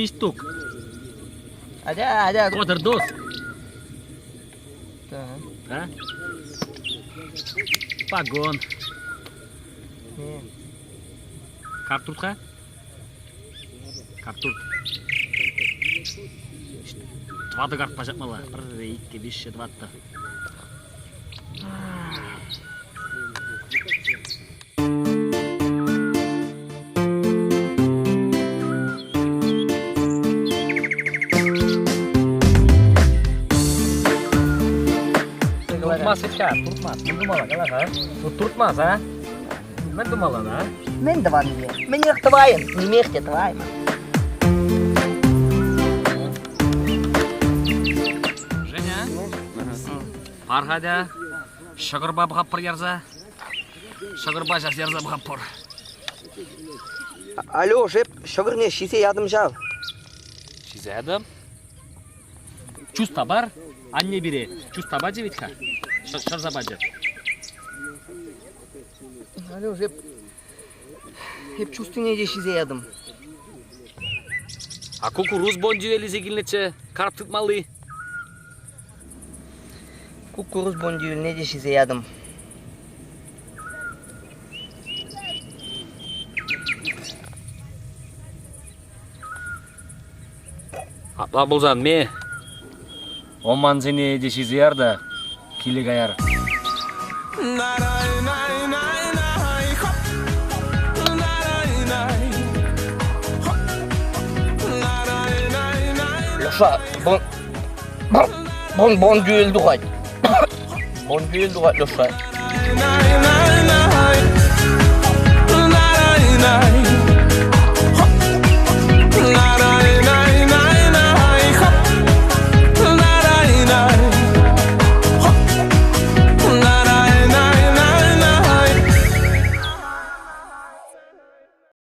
Виҫ штук. Атя, атя. Котӑр тус. Так. А? Погон. Не. Карп турт-ха. Карп турт. Тӑватӑ карппа ҫапмалла. Пӗрре, иккӗ, виҫҫӗ, тӑваттӑ. Туртмас вӗт-ха, туртмас. Мӗн тумалла, кала-ха. Туртмас, а? Мӗн тумалла, а? Мӗн тӑван ӗнтӗ? Мӗнех тӑвайӑн? Нимех те тӑваймӑн. Женя, пар-ха та. Ҫӑкӑрпа пӑхатпӑр ярса. Ҫӑкӑрпа час ярса пӑхатпӑр. Алло, шеп, ҫӑкӑрне ҫисе ятӑм ҫав. Ҫисе ятӑм? Чуста пар. Анне пире чуста пачӗ вӗт-ха. Ҫӑрса пачӗ. Алло, шеп, эп чустине те ҫисе ятӑм. А кукуруз бондюэлисе килнӗччӗ, карп тытмалли. Куккурус бондюэльне те ҫисе ятӑм. Апла пулсан ме, омансене те ҫисе яр та киле каяр. Леша, бон, бон, бондюэль тухать. Бондюэль тухать, Леша.